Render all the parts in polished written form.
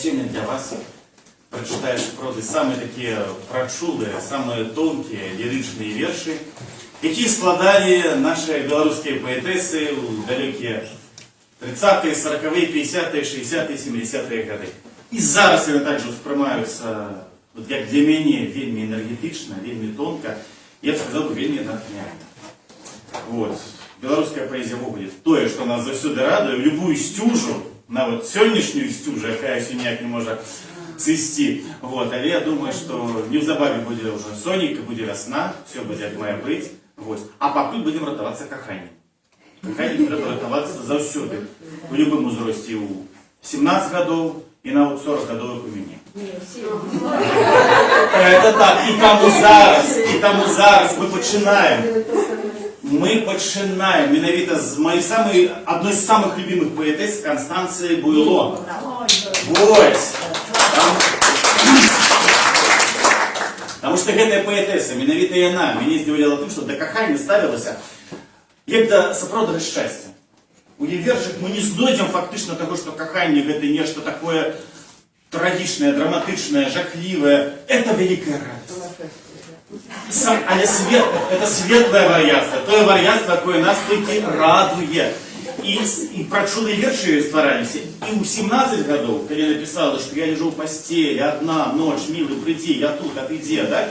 сёння для вас прачытаю сапраўды самыя такія прачулыя, самыя тонкія лірычныя вершы, якія складалі нашы беларускія паэтэсы ў далёкія 30-е, 40-е, 50-е, 60-е, 70-е гады. І зараз яны также ўспрымаюцца, вот як для мяне, вельмі энергетычна, вельмі тонка, я б сказаў бы, вельмі натхняльна. Вот. Беларуская паэзія ўвогуле тое, што нас заўсёды радуе, у любую сцюжу, нават сённяшнюю сцюжу, якая ўсё ніяк не можа сысці. Вот. Але я думаю, што неўзабаве будзе ўжо сонейка, будзе вясна, всё будзе як мае быць. Вот. А пакуль будзем ратавацца каханнем. Каханнем трэба ратавацца заўсёды. У любым узросце, у 17 гадоў і нават 40 гадоў, як у мяне. Это так, і таму зараз мы пачынаем. Мы пачынаем менавіта з маёй самай, адной з самых любимых паэтэс, Канстанцыі Буйло. Вось. Таму што гэтая паэтэса, менавіта яна мяне здзіўляла тым, што да кахання ставілася як да сапраўднага шчасця. У яе вершах мы не знойдзем фактычна таго, што каханне — гэта нешта такое трагічнае, драматычнае, жахлівае. Это вялікая радасць. Але это светлае вар'яцтва, тое вар'яцтва, якое нас толькі радуе. І прачулыя вершы ёй ствараліся і ў 17 гадоў, калі напісала, што «я лежу ў пасцелі, одна, ночь, милый, прыйдзі, я тут, а ты дзе», да?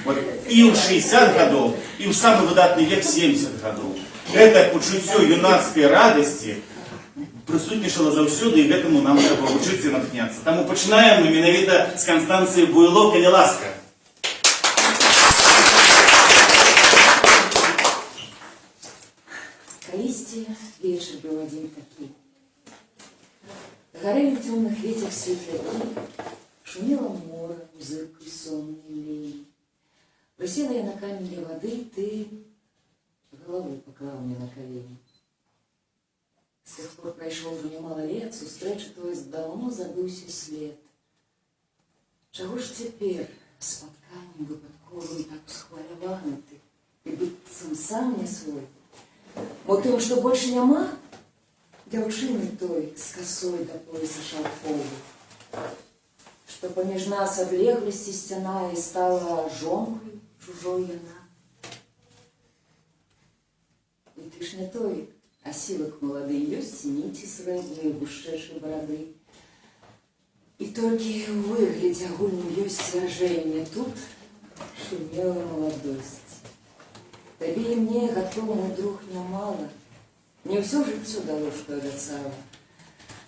Вот. І ў 60 гадоў, і ў самы выдатны век, 70 гадоў. Гэта пачуццё юнацкай радасці прысутнічала заўсёды, і гэтаму нам трэба вучыцца і натхняцца. Таму пачынаем мы менавіта з Канстанцыі Буйло, калі ласка. Калісьці вечар быў адзін такі. Гарэлі ў цёмных вецях светлякі, шумела мора музыкай соннай лені. Прысела я на камень ля вады, ты галаву паклаў мне на калені. З тых пор прайшло ўжо нямала лет, сустрэчы той даўно забыўся след. Чаго ж цяпер спатканнем выпадковым так усхваляваны ты і быццам сам не свой? Мо тым, што больш няма дзяўчыны той з касой да пояса шаўковай, што паміж нас адлегласці сцяна, і стала жонкай чужой яна? І ты ж не той асілак малады, ёсць ніці срэбныя гушчэчай барады. І толькі ў выглядзе агульным ёсць сцвярджэнне: тут шумела маладосць. Табе і мне гадкоў, мой друг, нямала, не ўсё жыццё дало, што абяцала.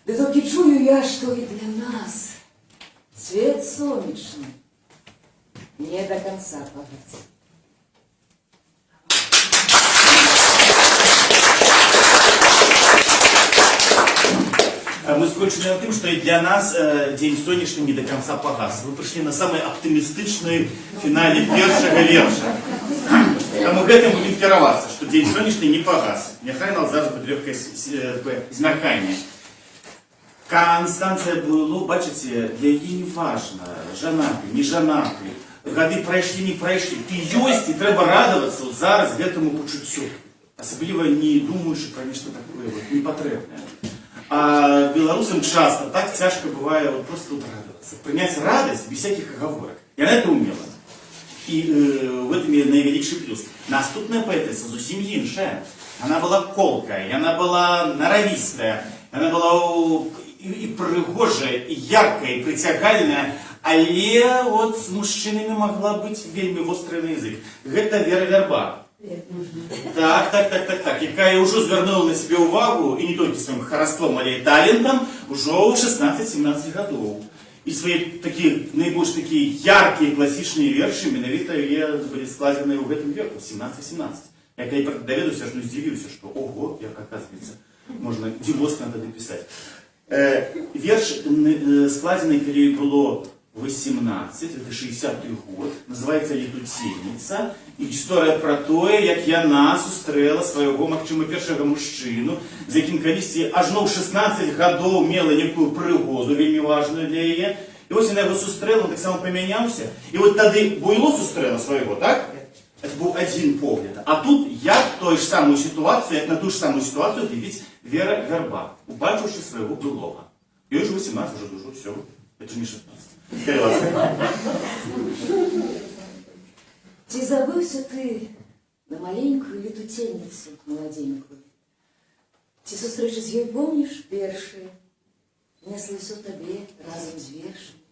Ды толькі чую я, што і для нас свет сонечны не до конца погас. А мы скончылі на тым, што і для нас дзень сонечны не до конца погас. Вы прыйшлі на самы аптымістычны фінале першага верша. Таму гэтым будем кіравацца, што дзень сонечны не пагас. Няхай нас зараз будзе лёгкае такое змярканне. Канстанцыя Буйло, бачыце, для яе не важна, жанаты, не жанаты, гады прайшлі, не прайшлі. Ты ёсць, і трэба радавацца вот зараз гэтаму пачуццю. Асабліва не думаючы пра нешта такое вот непатрэбнае. А беларусам часто так цяжка бывае вот просто вот радоваться, принять радость без всяких оговорок. И она это умела. І в этом яе найвялікшы плюс. Наступная паэтэса зусім іншая. Она была колкая, яна была наравістая, яна была і прыгожая, і яркая, і прыцягальная, але вот з мужчынамі могла быць вельмі востры на язык. Гэта Вера Вярба. Так. Якая ўжо звярнула на сябе ўвагу, і не толькі сваім хараством, але і талентам, ужо ў 16-17 гадоў. І свае такія найбольш такія яркія класічныя вершы менавіта яе былі складзены ў гэтым веку, 17-18. Я калі даведаўся, аж ну здзівіўся, што ого, як, оказывается, можна дзівосна тады пісаць. Верш, складзены, калі ёй было 18, это 60 год, называется «Летуценніца». І гісторыя пра тое, як яна сустрэла свайго, магчыма, першага мужчыну, з якім калісьці ажно ў 16 гадоў мела некую прыгоду, вельмі важную для яе. І вось яна яго сустрэла, он таксама памяняўся. І вот тады Буйло сустрэла свайго, так? Это быў адзін погляд. А тут як той ж самую сітуацыю, як на ту ж самую сітуацыю глядзіць Вера Вярба, убачыўшы свайго былога. Ёй жа 18 уже, дужа ўсё. Это не 16. Калі ласка. Ці забыўся ты на маленькую летуценніцу маладзенькую? Ці сустрэчы з ёй помніш першыя? Несла ўсё табе разам з вершамі,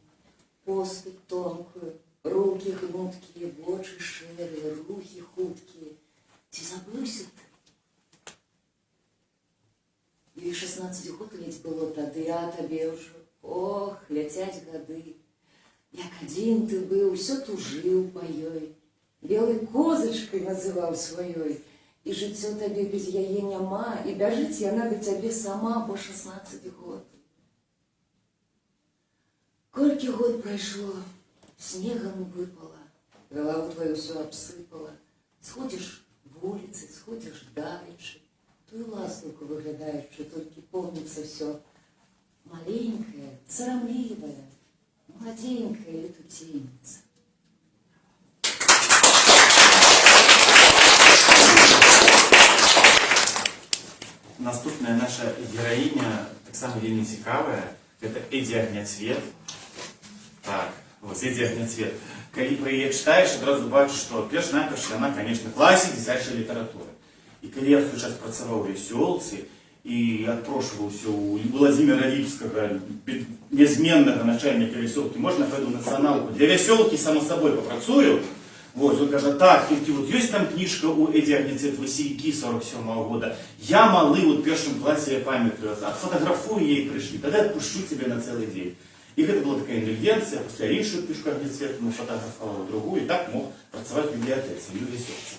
постаць тонкую, рукі гнуткія, вочы шэрыя, рухі хуткія. Ці забыўся ты? Ёй 16 год ледзь было тады, а табе ўжо, ох, ляцяць гады. Як адзін ты быў, усё тужыў па ёй, белай козачкай называў сваёй, і жыццё табе без яе няма, і бяжыць яна да цябе сама, бо 16 год. Колькі год прайшло, снегам выпала, галаву твою ўсё абсыпала. Сходзіш вуліцы, сходзіш далечы, тую ластаўку выглядаючы, толькі помніцца ўсё маленькая, сарамлівая, маладзенькая летуценніца. Наступная наша гераіня таксама вельмі цікавая. Гэта Эдзі Агняцвет. Так, вот Эдзі Агняцвет. Калі пра яе чытаеш, адразу бачыш, што перш-наперш яна, конечно, класік дзіцячай літаратуры. І калі я ў свой час працаваў у «Вясёлцы» і адпрошваўся ў Владимира Ліпскага, нязменнага начальніка «Вясёлкі», можна пайду нацыяналку? Для «Вясёлкі», само собой, папрацую. Вот, он кажа: «Так, толькі вот ёсць там кніжка у Эдзі Агняцвет «Васильки» 47 -го года. Я малы, вот в першым класе, я памятаю, отфотографую ей пришли, тогда отпущу тебя на целый день». І гэта была такая індульгенцыя, пасля іншую кніжку Агняцвет ну, фотографавала, другую, і так мог працаваць в бібліятэцы, не ў «Вясёлцы».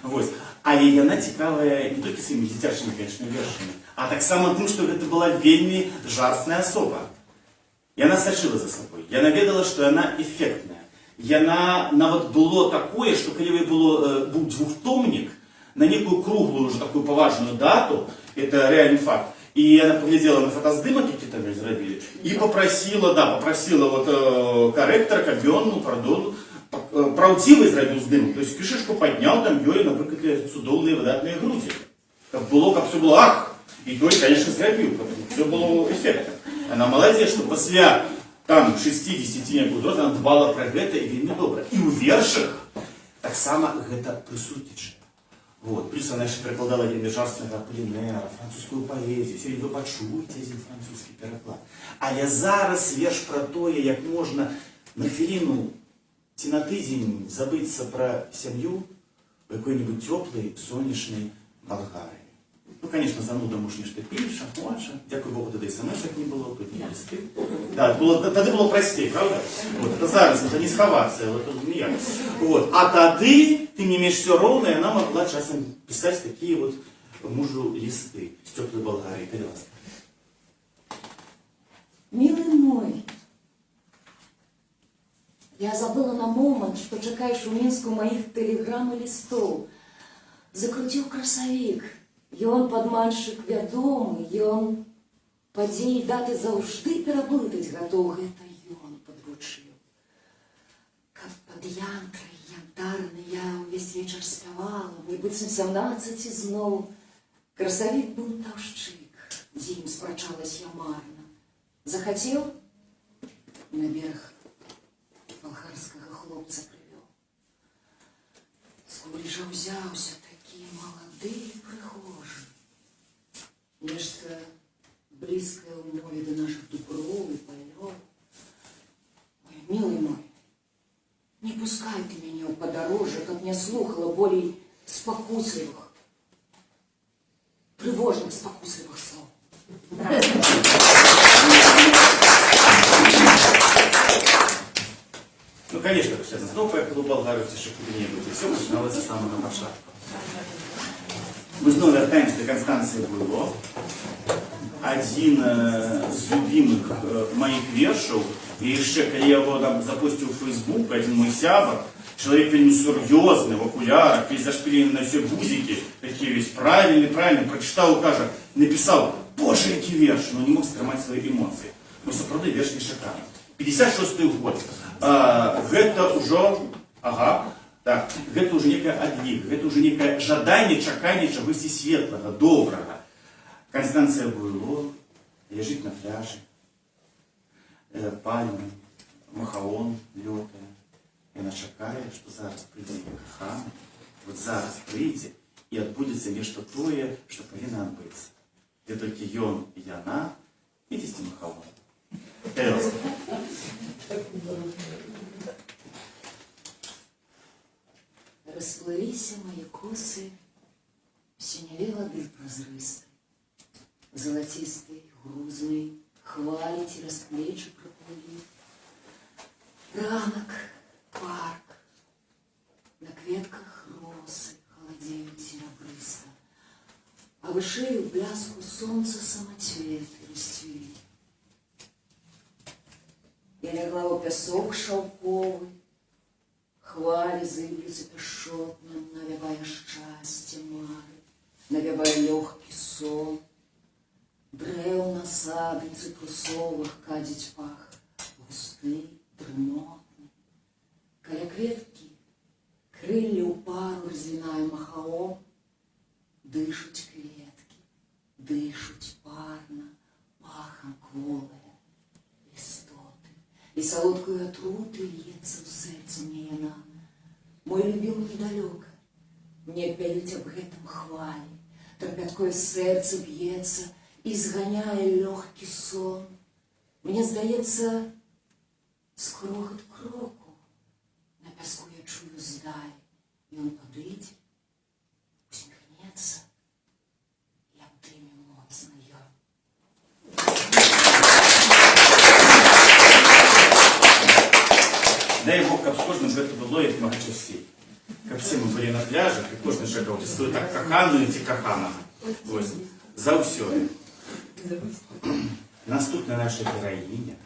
Вось. Але яна цікавая не толькі сваімі дзіцячымі, конечно, вершамі, а таксама тым, што гэта была вельмі жарсная асоба. Яна сачыла за сабой. Яна ведала, што яна эфектная. Яна нават было такое, што калі ёй быў двухтомнік на некую круглую уже такую паважную дату, это реальный факт. І яна паглядзела на фотаздымак, які там ёй зрабілі, і попросила, да, попросила вот карэктара, каб ён, ну, пардон, праўдзівы зрабіў здымак. То есть крышачку падняў там ёй, напрыклад, цудоўныя выдатныя грудзі. Каб всё было ах! І той, конечно, зрабіў, каб всё было эффектно. Она молодец, что пасля там 60 некую ўзрост она дбала пра гэта, і вельмі добра. І ў вершах таксама гэта прысутнічае. Вот. Плюс она яшчэ перакладала вельмі жарстнага Аполінера, французскую паэзію. Сёння вы пачуеце адзін французскі пераклад. Але зараз верш пра тое, як можна на хвіліну ці на тыдзень забыцца пра сям'ю ў якой-нибудь цёплай сонечнай Балгарыі. Ну, конечно, зануда, муж нешта піша, хоча. Дзякуй Богу, тады смс не было, тут не лісты. Да, тады было прасцей, правда? Вот, это зараз, это не схавацца, вот, тут ніяк. Вот. А тады, тым не менш, все роўна, яна могла часам пісаць такія вот мужу лісты з цёплай Балгарыі. Калі ласка. Милый мой, я забыла на момант, што чакаеш у Мінску маіх тэлеграм і лістоў. Закруціў красавік. Ён падманшчык вядомы, ён падзеі, даты заўжды пераблытаць гатоў, гэта ён падвучыў. Каб пад янтрай янтарны я ўвесь вечар спявала, мне быццам 17 ізноў. Красавік бунтаўшчык, з ім спрачалась я марна. Захацеў, на бераг балгарскага хлопца прывёў. Скуль жа ўзяўся такі малады і прыгожы? Нешта блізкае ў мове да нашых дуброў і палёў. Ой, милый мой, не пускай ты мяне ў падарожжа, каб не слухала болей спакуслівых, трывожных спакуслівых слоў. Ну, конечно, пасля зноў паехала ў Балгарыю ці яшчэ куды-небудзь, і всё пачыналася з самага пачатку. Мы зноў вяртаемся да Канстанцыі Буйло. Адзін з любімых маіх вершаў, і яшчэ калі я его там запусціў у Facebook, адзін мой сябар, чалавек вельмі сур'ёзны, в акулярах, весь зашпілены на все гузікі, такі весь правильный, правильный, прачытаў, кажа, напісаў: «Боже, які верш», но не мог стрымаць свае эмоцыі. Ну, сапраўды, верш не шакарны. 56 год. Гэта ўжо, ага, так, гэта ўжо некая адліга, гэта ўжо некае жаданне, чаканне чагосьці светлага, добрага. Канстанцыя Буйло ляжыць на пляжы. Пальмы, махаон лётае. Яна чакае, што зараз прыйдзе яе каханы, вот зараз прыйдзе і адбудзецца нешта тое, што павінна адбыцца. Дзе толькі ён і яна, і дзесьці махаон. Калі ласка. Расплыліся мае косы в сіняве вады празрыстай, залацістай, грузнай, хвалі цераз плечы праплылі. Ранак, парк, на кветках росы халадзеюць серабрыста, а вышэй у бляску сонца самацветы расцвілі. Я лягла ў пясок шаўковы, хвалі зыблюцца пяшчотна, навявае шчасце мары, навявае лёгкі сон. Дрэў на сады цытрусовых кадзіць пах, густы, дрымотны. Каля кветкі крыллі ў пару разлінае махаон, дышуць кветкі, дышуць парна, пахам кволыя істоты. І салодкую атруты льецца ў сэрца мне яна. Мой любімы недалёка, мне пяюць аб гэтым хвалі. Трапяткое сэрца б'ецца і зганяе лёгкі сон. Мне здаецца, скрогат кроку на пяску я чую здалі. Ён падыдзе, усміхнецца і абдыме моцна ён. Дай Бог, каб з кожным гэта было як мага часцей. Каб все мы былі на пляжах, і кожны чакаў ці сваю так каханую ці каханага. Вось. Заўсёды. Наступная наша гераіня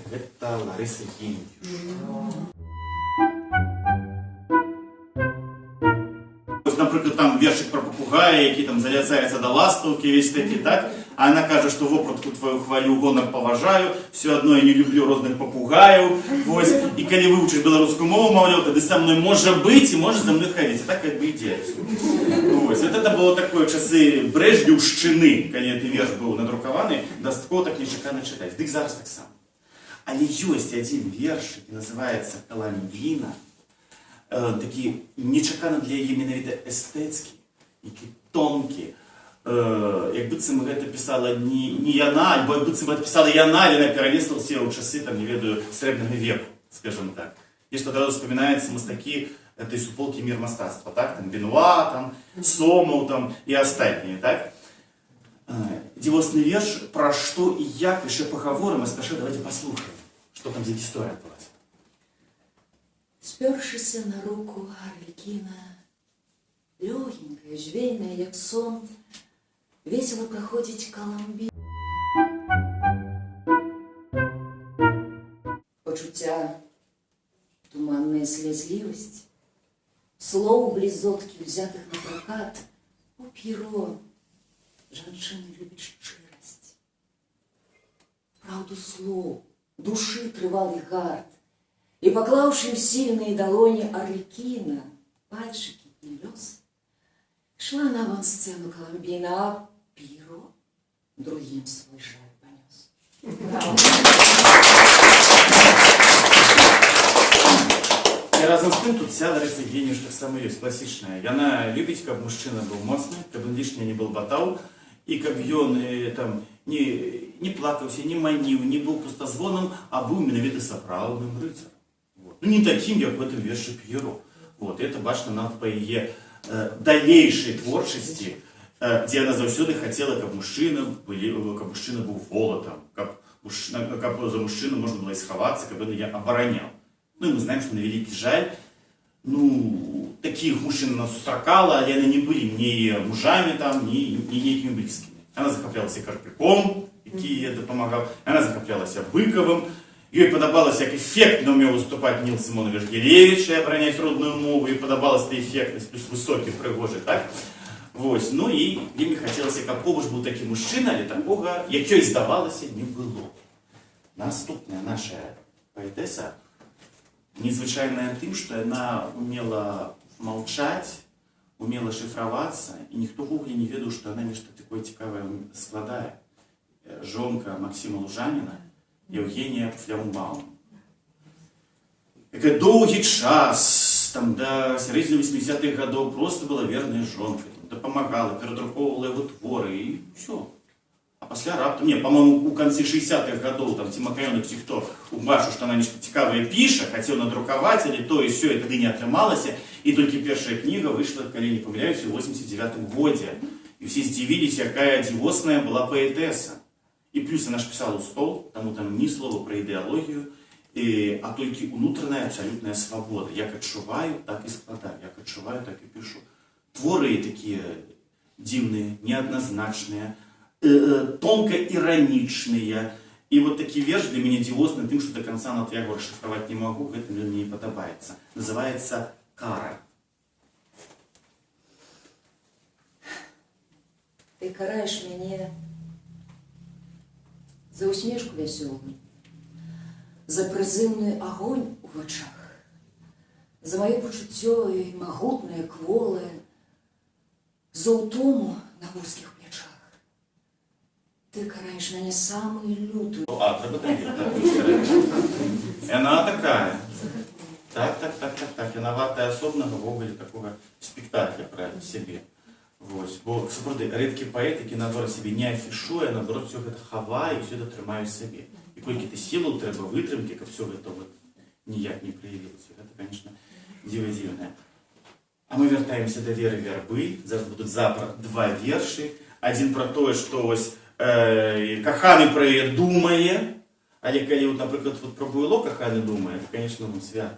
гэта Ларыса Геньюш. Вось, напрыклад, там вершык пра папугая, які там заляцаецца да ластаўкі, весь такі, так? А она кажа, што вопратку твою хвалю, гонар паважаю, все адно я не люблю розных папугаяў. Вось. І калі вывучыш беларускую мову, маўляў, тады са мной можа быць і можа за мной хадзіць. А так как бы ідзе отсюда. Вось. Вот это было такое часы Брэжнеўшчыны, калі гэты верш быў надрукаваны, дастаткова так нечакана чытаць. Дык зараз таксама. Але ёсць адзін верш, які называецца «Каламбіна», такі нечакана для яе менавіта эстэцкі, які тонкі. Як быццам гэта пісала не яна, альбо як быццам гэта пісала яна, але яна перанесла ўсе ў часы, там, не ведаю, срэбнага веку, скажем так. І што адразу вспоминается мастакі этой суполкі «Мір мастацтва», так? Там Бенуа, там, Сомаў, там, і астатнія, так? Дзівосны верш, пра што і як яшчэ пагаворым, а спярша давайте паслухаем, што там за гісторыя адбылася. Спёршыся на руку Арлекіна, лёгенькая, жвейная, як сон, весело праходзіць Каламбі. Пачуцця, туманная слязлівасць, слоў блізоткі, узятых на пракат, у П'еро жанчыны любяць шчырасць. Праўду слоў, душы трывалы гарт, і паклаўшы ў сильныя далоні Арлекіна пальчыкі і лёс, шла на авансцэну Каламбіна, а П'еро другім свой жаль панёс. І разам з тым тут вся Ларыса Геньюш таксама ёсць класічная. Яна любіць, каб мужчына быў моцны, каб ён лішняе не балбатаў, і каб ён там не плакаўся, не маніў, не быў пустазвонам, а быў менавіта сапраўдным рыцарам. Вот. Ну, не такім, як в этом вершы П'еро. Вот. І это бачна нават па яе далейшай творчасці, дзе яна заўсёды хацела, каб мужчына быў волатам, каб за мужчыну можна было і схавацца, каб ён яе абараняў. Ну, і мы знаем, што на вялікі жаль, такіх мужчын она сустракала, але яны не былі ні мужамі там, ні нейкімі блізкімі. Она захаплялася Карпюком, які яе дапамагаў, она захаплялася Быкавым, ёй падабалася, як эфектна ўмеў выступаць Ніл Сымонавіч Гілевіч і абараняць родную мову, ёй падабалася та эфектнасць, плюс высокі, прыгожы, так? Вось, ну і вельмі хацелася, каб побач быў такі мужчына, але такога, як ёй здавалася, не было. Наступная наша паэтэса незвычайная тым, што яна умела маўчаць, умела шыфравацца, і ніхто ўвогуле не ведаў, што яна нешта такое цікавае складае. Жонка Максіма Лужаніна, Яўгенія Пфляумбаум, якая доўгі час, там, да сярэдзіны 80-х гадоў просто была вернай жонкай, там, дапамагала, перадрукоўвала яго творы і ўсё. А пасля раптам, не, по-моему, у канцы 60-х гадоў там ці Макаёнак, ці хто убачыў, што она нешта цікавае піша, хацеў надрукаваць, але то і сё, і тады не атрымалася. І толькі першая кніга выйшла, калі не памыляюся, у 89 годзе. І ўсе здзівіліся, якая дзівосная была паэтэса. І плюс она ж пісала ў стол, таму там ні слова пра ідэалогію, а толькі унутраная абсалютная свабода. Як адчуваю, так і складаю, як адчуваю, так і пішу. Творы такія дзіўныя, неадназначныя, тонка іранічныя. І вот такі верш для мяне дзівосны тым, што до конца нават я яго расшыфраваць не магу, гэта мне не падабаецца. Называецца «Кара». Ты караеш мяне за усмешку вясёлую, за прызыўны агонь у вачах, за маё пачуццё і магутнае, кволае, за ўтому на вузкіх плячах. Ты караеш мяне самую лютую. А, трэба так, так, яна такая. Так. Яна вартая асобнага ўвогуле такога спектакля пра сябе. Вось. Бо, сапраўды, рэдкі паэт, які наадварот сябе не афішуе, наадварот, всё гэта хавае і всё это трымае ў сабе. І колькі ты сілаў трэба, вытрымкі, каб всё гэта вот ніяк не праявілася. Гэта, конечно, дзіва дзіўнае. А мы вяртаемся да Веры Вярбы. Зараз будуць запар два вершы. Адзін пра тое, што вось каханы пра яе думае, але калі, вот, напрыклад, вот пра Буйло каханы думае, то, конечно, ну, свята.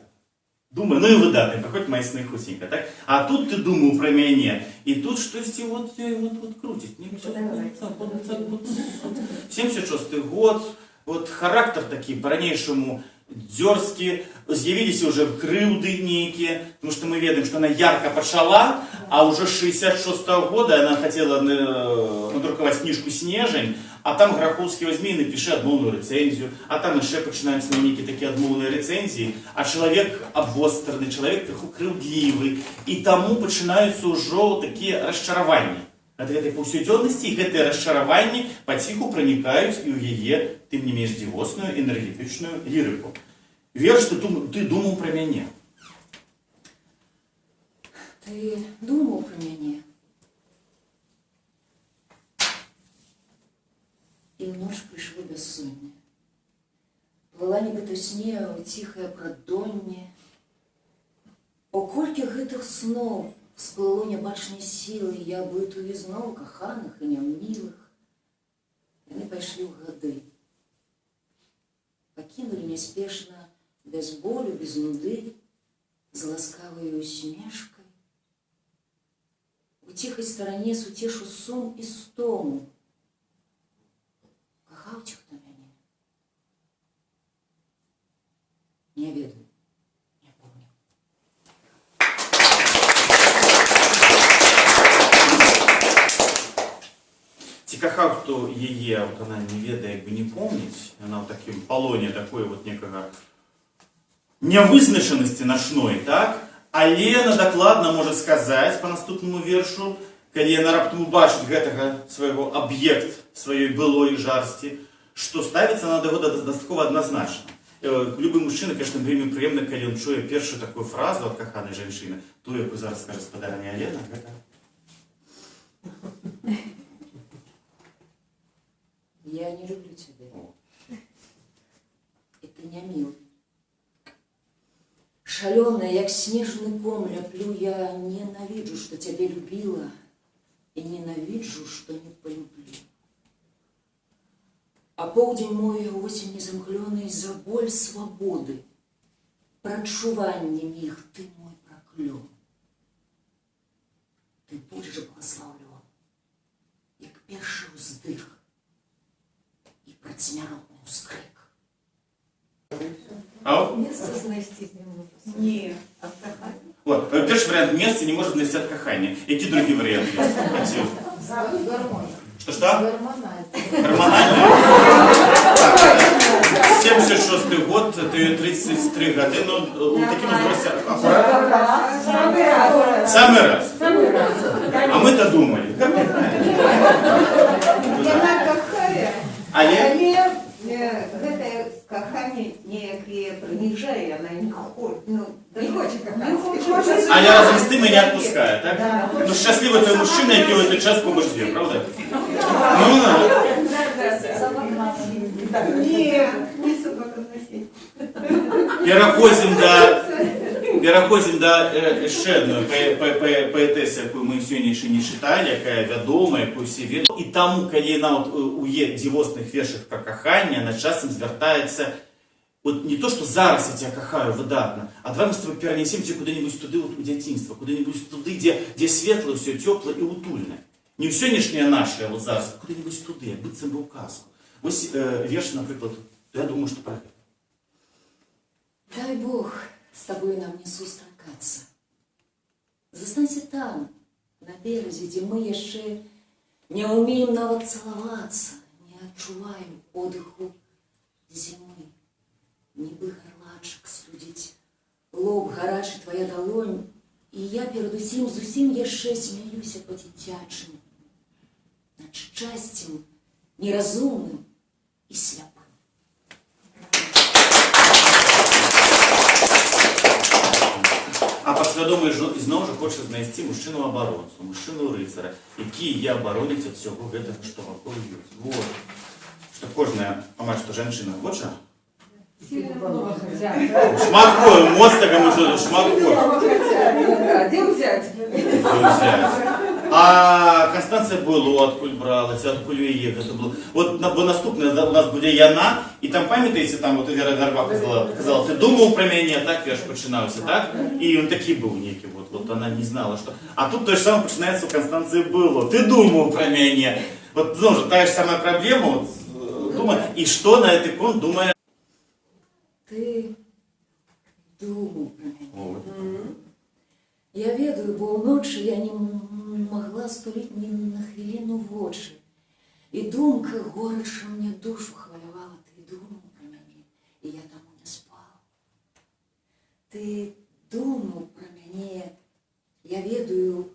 Думае, ну і выдатны, праходзь мае сны хуценька, так? А тут ты думаў пра мяне, і тут штосьці вот, вот круціць. Не, всё, вот, вот, вот, вот. 76 год, вот характар такі па-ранейшаму дзёрзкі, з'явіліся ўжо крыўды нейкія, потому что мы ведаем, што она ярко пачала, а ўжо з 66 -го года она хотела надрукаваць кніжку «Снежань», а там Грахоўскі возьми і напішы адмоўную рэцэнзію, а там яшчэ пачынаюцца нейкія такія адмоўныя рэцэнзіі, а чалавек абвостраны, чалавек крыху крыўдлівы, і таму пачынаюцца ўжо такія расчараванні ад гэтай паўсядзённасці, і гэтыя расчараванні паціху пранікаюць і ў яе, тым не менш дзівосную, энергетычную лірыку. Верш «Ты думаў пра мяне». Ты думаў пра мяне. І ў ноч прыйшло бяссонне. Плыла нібыта ў сне ў ціхае прадонне. О, колькі гэтых сноў сплыло нябачнай сілай, я бытую ізноў каханых і нямілых. Яны пайшлі ў гады. Пакінулі няспешна, без болю, без нуды, з ласкавай усмешкай. У ціхай старане суцешу сум і стому. Кахаў ці хто мяне? Не ведаю, не помню. Ці кахаў хто яе, вот она не ведае, як бы не помніць, яна ў такім палоне такой вот некага нявызначанасці начной, так? Але яна дакладна можа сказаць па наступнаму вершу, калі яна раптам убачыць гэтага свайго аб'ект сваёй былой жарсці, што ставіцца она да яго дастаткова адназначна. Любы мужчына, конечно, вельмі прыемна, калі ён чуе першую такую фразу ад каханай жанчыны, ту, якую зараз скажа спадарыня Алена, гэта... Я не люблю цябе. О. І ты не міл. Шалёная, як снежны ком ляплю, я ненавіджу, што цябе любіла, і ненавіджу, што не полюблю. А поўдзень мой осень незамглёнай за боль свабоды, прадчуваннем іх ты мой праклён. Ты больш благословлен, як першы ўздых і прадсмяротны ўскрык. Ау? Месца знайсці не можа. Не, ад кахання. Вот, першы варыянт: месца не можа знайсці ад кахання. Які другі варыянт ёсць? Хацеў. Гормон. Што-што? Гарманальна. Гарманальна? Так, 76 год, ты 33 гады, ну, у такім узросце акурат. Самы раз. Самы раз. Самы раз. А мы-то думали. Гарманальна. Яна кахае, Але але гэтая Але разам з тым і не адпускае, так? Ну, шчаслівы той мужчына, які ў гэты час побач з ёй, праўда? Ну. Не, не собака носить. Пераходзім да яшчэ адной паэтэсы, якую мы сёння яшчэ не чыталі, якая вядомая, якую ўсе ведаюць. І таму, калі яна от, у яе дзівосных вершах пра каханне, яна часам звяртаецца вот не то, что зараз я тебя кахаю выдатна, а давай мы с тобой перенесемся куда-нибудь туды, вот, у дзяцінства, куда-нибудь туды, дзе светла, всё цёпла і утульна. Не ў сённяшняе наше, а вот зараз, а куда-нибудь туды, як быццам бы ў казку. Вось верш, напрыклад, я думаю, што пра гэта. Дай Бог з табою нам не сустракацца. Застанься там, на беразе, дзе мы яшчэ не ўмеем нават цалавацца, не адчуваем подыху зімы. Нібы гарлачак студзіць лоб гарачы твоя далонь, і я перадусім зусім яшчэ смяюся па-дзіцячаму, над шчасцем неразумным і сляпым. А падсвядома ізноў жа хоча знайсці мужчыну-абаронцу, мужчыну-рыцара, які яе абароніць ад усяго гэтага, што вакол ёсць. Вот. Што кожная, амаль што жанчына хоча. Сильно много хотят. Шмат кое, моцнага мужчыну, шмат кое. Много хотят. Да, где взять? А Канстанцыя Было адкуль бралася, адкуль у яе гэта было. Вот, бо наступная у нас будзе яна, і там, памятаеце, там вот Вера Вярба казала: «Ты думаў пра мяне», так верш пачынаўся, так? І ён такі быў некі, вот она не знала, что. А тут то же самое пачынаецца у Канстанцыі Было. «Ты думаў пра мяне». Вот, зноў жа, тая ж самая праблема, вот, думае, і што на гэты конт думае? Ты думаў пра мяне. Вот. Я ведаю, бо ўночы я не магла стуліць ні на хвіліну вочы. І думка горача мне душу хвалявала: ты думаў пра мяне, і я таму не спала. Ты думаў пра мяне, я ведаю,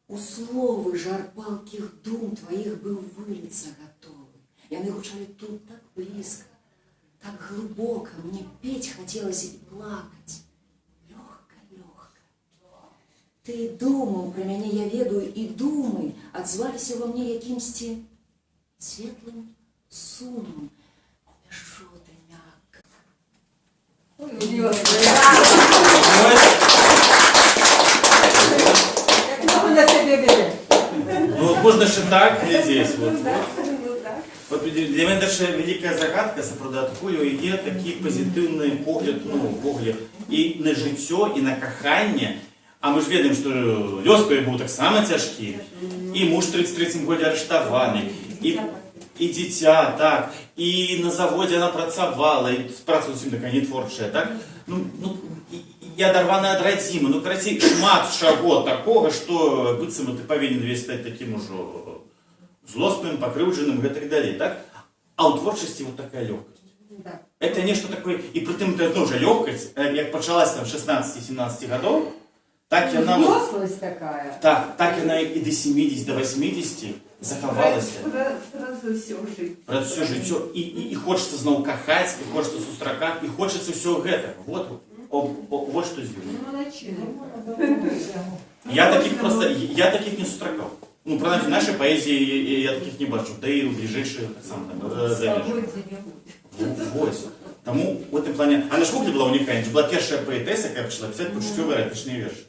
у словы жар палкіх дум тваіх быў выліцца гатовы. Яны гучалі тут так блізка, так глыбока, мне пець хацелася і плакаць. Лёгка, лёгка. Ты думаў пра мяне, я ведаю, і думы адзваліся ўва мне якімсьці светлым сумам. Пяшчоты мякка. Ой, удивилась. Вось. Як много на себе бере. Ну, можна ще так глядзець. Вот. Ну, так. Вот для мяне даже вялікая загадка, сапраўды, адкуль у яе такі пазітыўны погляд, ну, увогуле, і на жыццё, і на каханне. А мы ж ведаем, што лёс той быў таксама цяжкі. І муж в 33 годзе арыштаваны, і дзіця, так, і на заводзе она працавала, і праца зусім такая не творчая, так? Ну, і адарваная ад радзімы. Ну, карацей, шмат чаго такога, што быццам ты павінен увесь стаць такім ужо злосным, пакрыўджаным і гэтак далей, так? А ў творчасці вот такая лёгкасць. Да. Это нешта такое, і прытым это зноў жа лёгкасць, як пачалась там 16-17 гадоў, так яна вот, Взрослость такая. так яна і до 70, до 80 захавалася. Сразу все жить. Пра ўсё жыццё і хочацца зноў кахаць, і хочацца сустракаць, і хочацца ўсё гэтага. Вот, о, вот што дзіўна. Ну, молодчина. Я таких не сустракаў. Ну, прынамсі, в нашай паэзіі я таких не бачу, да і ў бліжэйшыя таксама там замежжа. Вось. Таму в этом плане. Она ж увогуле была унікальна. Была першая паэтэса, якая пачала пісаць пачуццёвыя эратычныя вершы.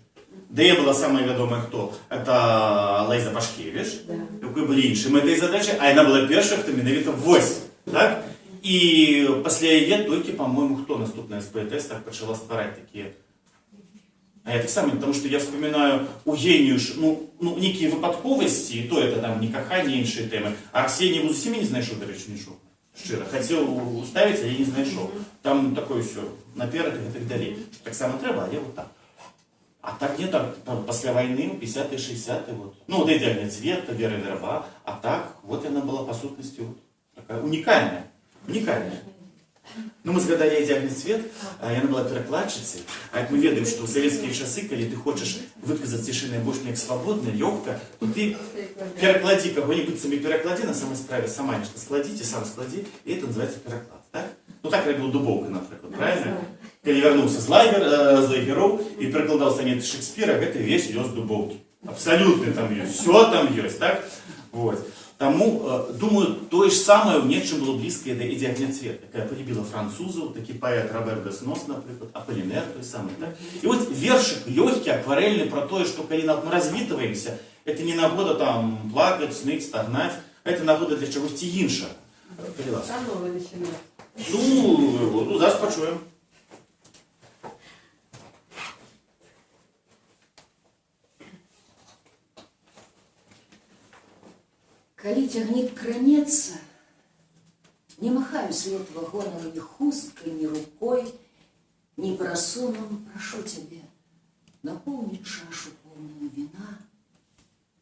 Да яе была самая вядомая хто? Это Лаіса Пашкевіч, у якой былі іншыя мэты і задачы, а яна была першая, хто менавіта вось. Так? І пасля яе толькі, по-моему, хто наступная з паэтэс так пачала ствараць такія. А я таксама, потому что я вспоминаю у Гениуш, ну, некія выпадковасці, і то это там не каханне, іншыя тэмы. А Арсеньеву зусім не знайшоў, дарэчы, нічога. Шчыра. Хацеў уставіць, але не знайшоў. Там такое ўсё наперад і так далей. Што таксама трэба, але вот так. А так не так, там, пасля вайны, ў 50-е, 60-е, вот. Ну, вот эти Огнецвет, Вера Верба, а так, вот она была по сутнасці вот такая уникальная. Уникальная. Ну, мы згадалі Эдзе Агняцвет, а яна была перакладчыцай. А як мы ведаем, што ў савецкія часы, калі ты хочаш выказаць яшчэ найбольш неяк свабодна, лёгка, то ты перакладзі каго-нибудь, самі перакладзі, на самой справе сама нешта складзіце, сам складзі, і это называется пераклад, так? Ну, так рабіў Дубоўка, напрыклад, правильно? Калі вярнуўся з лагероў і перакладаў санеты Шэкспіра, гэта весь лёс Дубоўкі. Абсалютны там ёсць, всё там ёсць, так? Вот. Таму, думаю, тое ж самае ў нечым было блізкае да Эдзі Агняцвет, якая полюбіла французаў, такі паэт Робер Дэснос, напрыклад, Апалінер той самы, так? І вот вершык лёгкі, акварэльны пра тое, што калі нават мы развітваемся, это не нагода там плакаць, ныць, стагнаць, это нагода для чагосьці іншага. Калі ласка. Заново начинать. Ну, зараз пачуем. Калі цягнік кранецца, не махаю след вагонаў ні хусткай, ні рукой, ні парасонам, прашу цябе, напоўні чашу, поўную віна,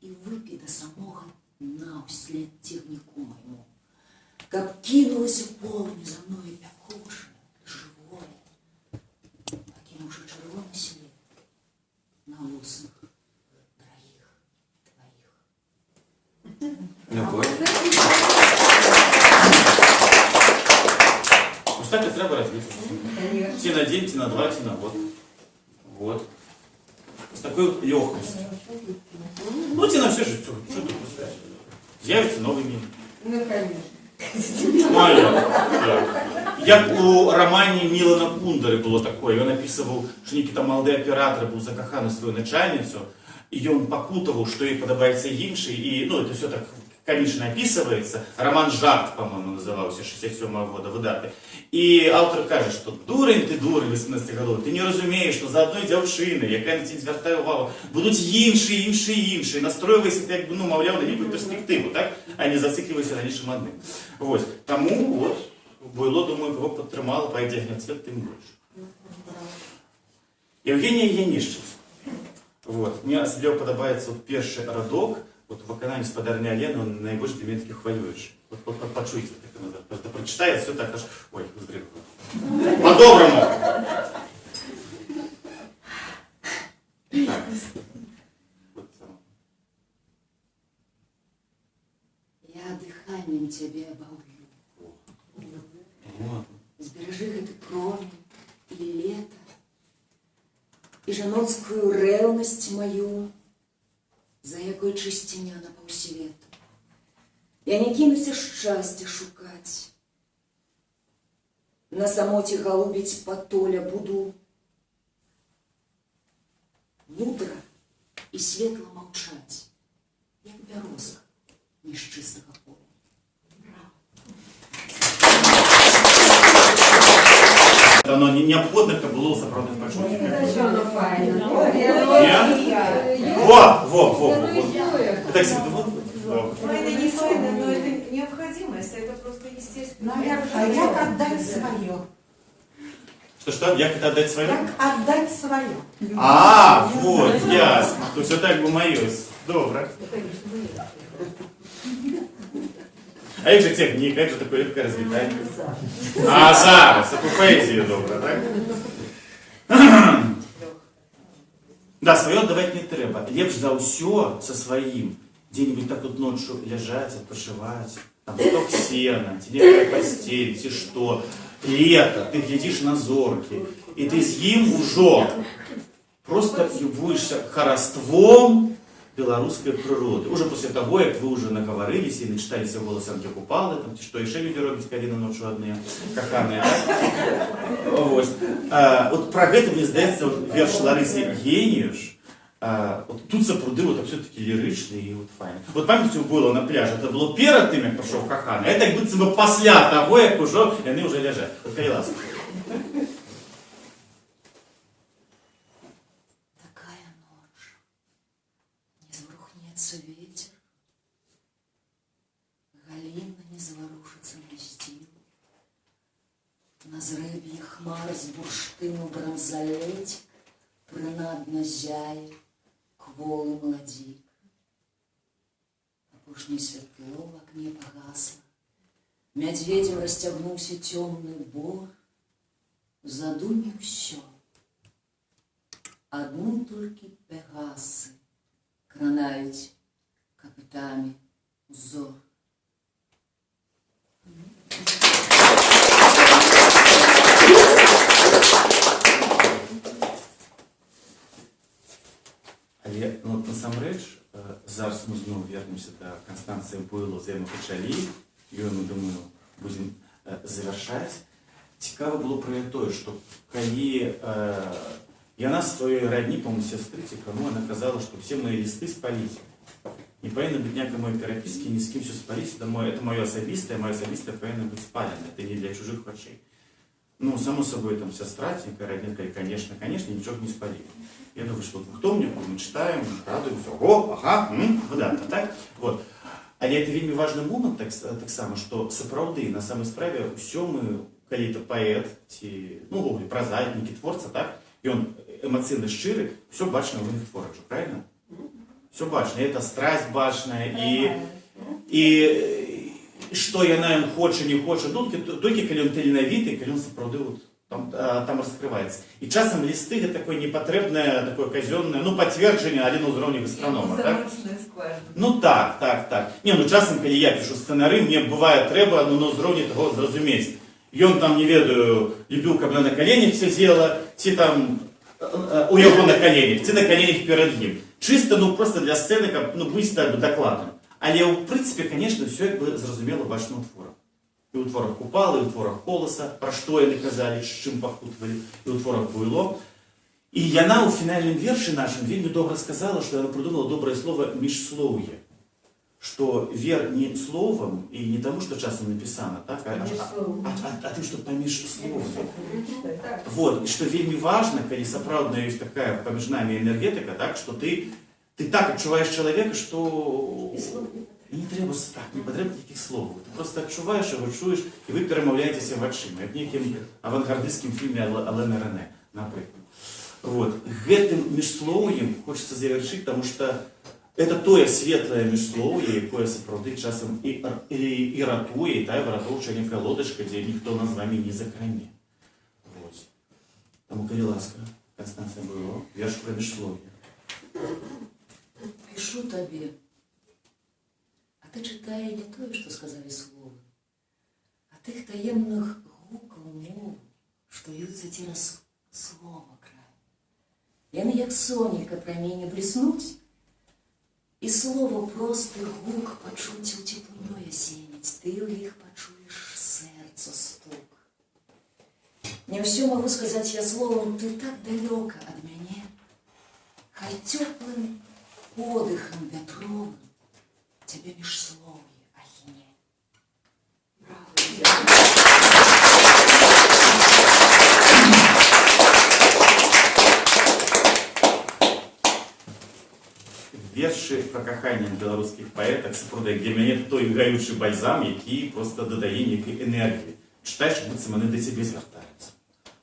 і выпі да самога дна ўслед цягніку майму, каб кінулася полымя за мною пякучае, жывое, пакінуўшы чырвоны след на вуснах дарагіх тваіх. Ну, вот. Вось так і трэба развітвацца. Конечно. Ці на дзень, ці на два, ці на год. Вот. З такой вот лёгкасцю. Ну, ці на всё жыццё. Што тут пускаць? З'явіцца новы мір. Ну, конечно. Ну, а як? Так. Як у рамане Мілана Кундары было такое. Ён апісваў, што нейкі там малады аператар быў закаханы ў сваю начальніцу, і ён пакутаваў, што ёй падабаецца іншы, і, ну, это всё так комично описывается. Роман «Жарт», по-моему, назывался, 67 года, выдаты. І аўтар кажа, што дурань ты, дурань, 18 гадоў, ты не разумееш, што за адной дзяўчынай, якая на цябе не звяртае увагу, будуць іншыя, іншыя, іншыя. Настройвайся ты, як бы, ну, маўляў, на нейкую перспектыву, так? А не зацыклівайся на нечым адным. Вось. Таму, вот, Буйло, думаю, яго падтрымала, па Агняцвет тым больш. Яўгенія Янішчыц. Вот. Мне асабліва падабаецца вот першы радок, вот у выкананні спадарні Алены, он найбольш для мяне такі хвалюючы. Вот пачуйце, так яно просто прачытае, всё так аж, ой, уздрыгнула. По-доброму! Так. Вот сам. Я дыханнем цябе абаўю. Вот. Зберажы гэты промень і лета, і жаноцкую рэўнасць маю, за якой чысціня на паўсвету. Я не кінуся шчасця шукаць. На самоце галубіць патоля буду мудра і светла маўчаць, як бярозка між чыстага поля. Оно не неабходна, каб было сапраўдных пачуццях. Що воно файно. Не? Во, во, во, во. Вы так себе думал? Добра. Ну, это не стыдно, но это необходимость, это просто естественно. Ну, а як отдать свое? Что-что? Як это отдать свое? Як отдать свое? А, вот, ясно. То есть это как бы мое. Добра. А як жа цягнік, як жа такое лёгкае развітанне? А, зараз, это паэзію добра, так? Да, сваё аддаваць не трэба. Лепш за ўсё са сваім дзе-нибудь так вот ноччу ляжаць, адпачываць, там стог сена, ці некая пасцель, ці што. Лета, ты глядзіш на зоркі, і ты з ім ужо просто любуешься хараством беларускай прыроды. Уже после того, як вы уже нагаварыліся і начыталіся голас Янкі Купалы, там, ці што яшчэ людзі робяць, калі на ноччу адныя каханыя, так? Вось. Вот пра гэта, мне здаецца, вот верш Ларысы Геніюш, вот тут сапраўды вот все-таки лірычны і вот файны. Вот памятаеце, у было на пляжы, это было перад тым, як пашоў каханы, а это як быццам бы пасля таго, як ужо яны ўжо ляжаць. Вот, калі ласка. Такая ноч, не зварухнецца ветер, галіна не заварушыцца насціл. На зрэб'і хмар з бурштыну бранзалець прынадна зяе кволы маладзік. Апошняе святло в акне пагасла, мядзведзем расцягнуўся цёмны бор, задуме ўсё. Адны толькі пегасы кранаюць капытамі узор. Але, ну, насамрэч, зараз мы зноў вернемся да Канстанцыі Буйло, з мы пачалі, і мы, думаю, будзем завяршаць. Цікава было пра тое, што калі яна сваёй радні, по-моему, сястры ці каму, она казала, што все мои лісты спаліць. Не павінна быць ніякай моей перапіскі, ні з кім, все спаліць, это маё асабістае павінна быць спалена, это не для чужых вачэй. Ну, само собой, там сестра, некая родня, конечно, конечно, ничего не спалили. Я думаю, что двухтомник, мы читаем, радуемся, ого, ага, выдатна, так? Вот. Але это вельмі важны момант таксама, што сапраўды на самай справе ўсё мы, калі это паэт ці, ну, увогуле, празаік, нейкі творца, так, ён эмацыйна шчыры, ўсё бачна ў іх творах жа, правильно? Все бачна, і это страсть бачная, і што яна ён хоча, не хоча, толькі калі ён таленавіты, калі ён сапраўды вот там раскрываецца. І часам лісты гэта такое непатрэбнае, такое казённае, ну, пацверджанне, але на ўзроўні гастранома, так? Замочная скважина. Ну так. Не, ну часам, калі я пішу сцэнары, мне бывае трэба, ну, на ўзроўні таго зразумець. Ён там, не ведаю, любіў, каб яна на каленях сядзела, ці там у яго на каленях, ці на каленях перад ім. Чыста, ну, просто для сцэны, каб, ну, быць так бы дакладным. Але, ў прынцыпе, конечно, всё як бы зразумела бачна ў творах. І ў творах Купала, і ў творах Коласа, пра што яны казалі, з чым пакутвалі, і ў творах Буйло. І яна ў фінальным вершы нашым вельмі добра сказала, што яна прыдумала добрае слово «міжслоўе». Што вер не словам і не таму, што часам напісана, так, а тым, што паміж словамі. Вот, і што вельмі важна, калі сапраўдна ёсць такая паміж намі энергетыка, так, што ты так адчуваеш чалавека, што І слоў не і не трэба, так, не патрэбна ніякіх словаў. Ты просто адчуваеш яго, чуеш, і вы перамаўляецеся вачыма, як нейкім авангардысцкім фільме Алена Рене, напрыклад. Вот. Гэтым міжслоўем хочацца завяршыць, таму што это тое светлае міжслоўе, якое сапраўды часам і ратуе, і тая выратоўчая некая лодачка, дзе ніхто нас з вамі не закране. Вось. Таму, калі ласка, Канстанцыя Буйло, верш пра міжслоўе. Пішу табе, а ты чытай не тое, што сказалі словы, а тых таемных гукаў мову, што льюцца цераз слова край. Яны, як сонейка, прамені бліснуць, і слова просты гук пачуць у цеплынёй асеніць, ты ў іх пачуеш сэрца стук. Не ўсё магу сказаць я словам, ты так далёка ад мяне. Хай цёплым подыхам вятровым цябе міжслоўе агне. Вершы пра каханне на беларускіх паэтах сапраўды для мяне той гаючы бальзам, які просто дадае нейкай энергіі. Чытаеш, быццам яны да цябе звяртаюцца.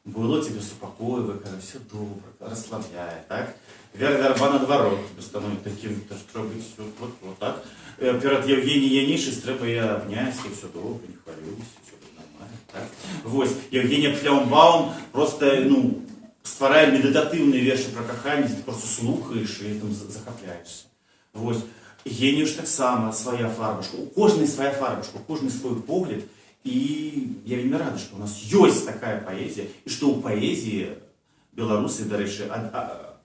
Было тебе супакойвае, кажа, все добра, расслабляе, так? Вера Вярба, наадварот, тебе становіць такім, то ж трэба быць всё, вот, вот так. Перад Евгеніяй Янішыс трэба яе абняць, і все добра, не хвалюйся, все буде нормально, так? Вось, Евгения Пфляумбаум просто, ну, стварае медытатыўныя вершы пра каханне, ты просто слухаеш і там захапляешься. Вось. Геніюш таксама свая фарбашка. У кожнай свая фарбашка, у кожнай свой погляд. І я вельмі рады, што у нас ёсць такая паэзія, і што ў паэзіі беларусы, дарэчы,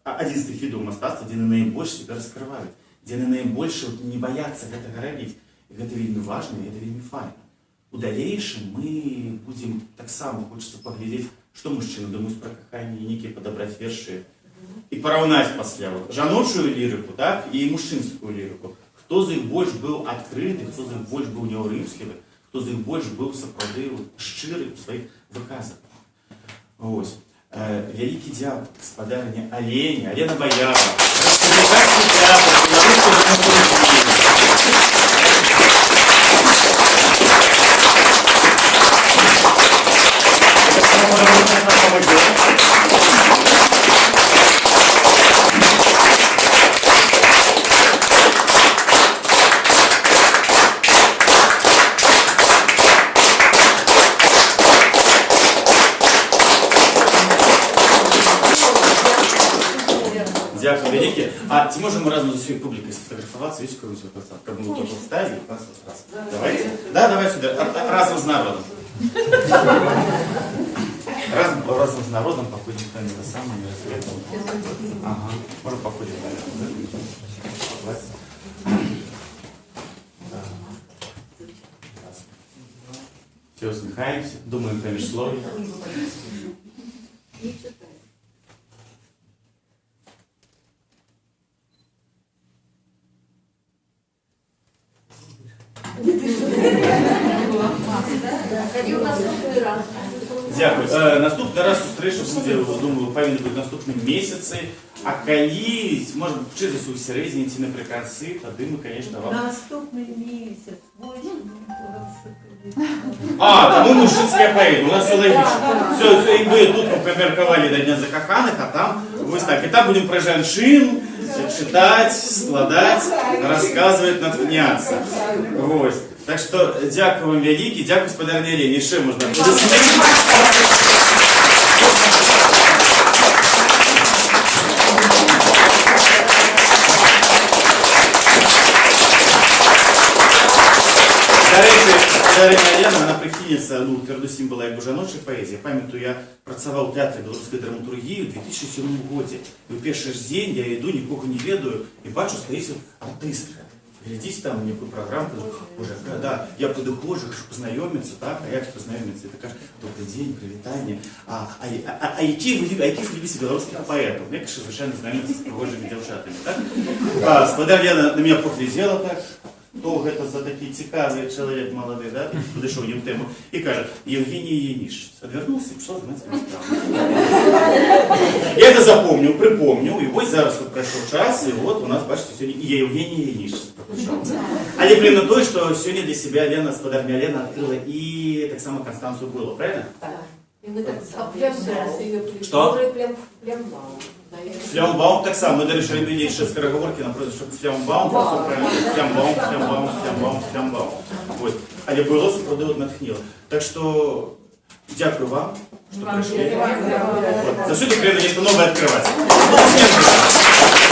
адзін з тых відаў мастацтва, дзе яны найбольш себе раскрываюць, дзе яны найбольш вот не баяцца гэтага рабіць. І гэта вельмі важна, і гэта вельмі файна. У далейшым мы будзем таксама хочацца паглядзець, што мужчыны думаюць пра каханне, і нейкія падабраць вершы і параўнаць пасля вот жаночую лірыку, так, і мужчынскую лірыку. Хто з іх больш быў адкрыты, хто з іх больш быў няўрымслівы, хто з іх больш быў сапраўды вот шчыры ў сваіх выказах. Вось. Вялікі дзякуй спадарыне Алене, Алена Баяра, Рэспубліканскі тэатр беларускай драматургіі. Можа быць, на самой. Дзякуй вялікі. А ці можам мы разам з усёй публікай сфотаграфавацца, ёсць какой-нибудь вот так, каб мы вот тут ставили, раз, раз. Давайте. Да, давай сюда, разам з народам. Разам з народам, пакуль ніхто не тое самае не разведаў. Ага. Можа, паходзім далей. Да? Да. Усе ўсміхаемся, думаем паміж словамі. Не читаю. Хадзіў наступны раз. Дзякую. Наступны раз сустрэча будзе, думаю, павінна быць наступным месяцы. А калі, можа, чытаць у сярэдзіне ці напрыканцы, тады мы, конечно, вам. Наступны месяц, 8. А, таму мужчынская паэзія. У нас усё лагічна. Усё, і мы тут мы памеркавалі да Дня закаханых, а там вось так. І там будзем пра жанчын чытаць, складаць, расказваць, натхняцца. Вось. Так што дзякуй вам вялікі, дзякуй, спадарыня Алене. Яшчэ можна апладысменты. Дарэчы, спадарыня Алена, яна прыхільніца, ну, перадусім была як бы жаночай паэзіі. Памятаю, я працаваў у тэатры беларускай драматургіі ў 2007 годзе. І ў першы ж дзень я іду, нікога не ведаю, і бачу, стаіць артыстка. Глядзіць там некую праграмку, божа, якая, да, я падыходжу, хачу пазнаёміцца, так, а як пазнаёміцца? І ты кажаш: «Добры дзень, прывітанне. А якіх вы любіце беларускіх паэтаў?» Я, конечно, звычайна, знаёміцца з прыгожымі дзяўчатамі, так? А спадарыня Лена на мяне паглядзела так, хто гэта за такі цікавы чалавек малады, да, падышоў не ў тэму, і кажа: «Яўгенія Янішчыц». Адвярнуўся і пайшла займацца справамі. Я гэта запомніў, прыпомніў, і вось зараз вот прайшоў час, і вот у нас, бачыце, сёння і Яўгенія Янішчыц прагучала. Але прыемна тое, што сёння для сябе Алена, спадарыня Алена, адкрыла і таксама Канстанцыю Буйло, правільна? І мы так Што? Флямбаум. Флямбаум таксама. Мы, дарэчы, рабілі яшчэ скарагаворкі на прозвішча Флямбаум, проста правільна. Флямбаум, Флямбаум, Флямбаум, Флямбаум. Вось. Але было сапраўды вот натхніла. Так што дзякую вам, што прыйшлі. Вот. Заўсёды прыемна нешта новае адкрываць. Аплодысменты.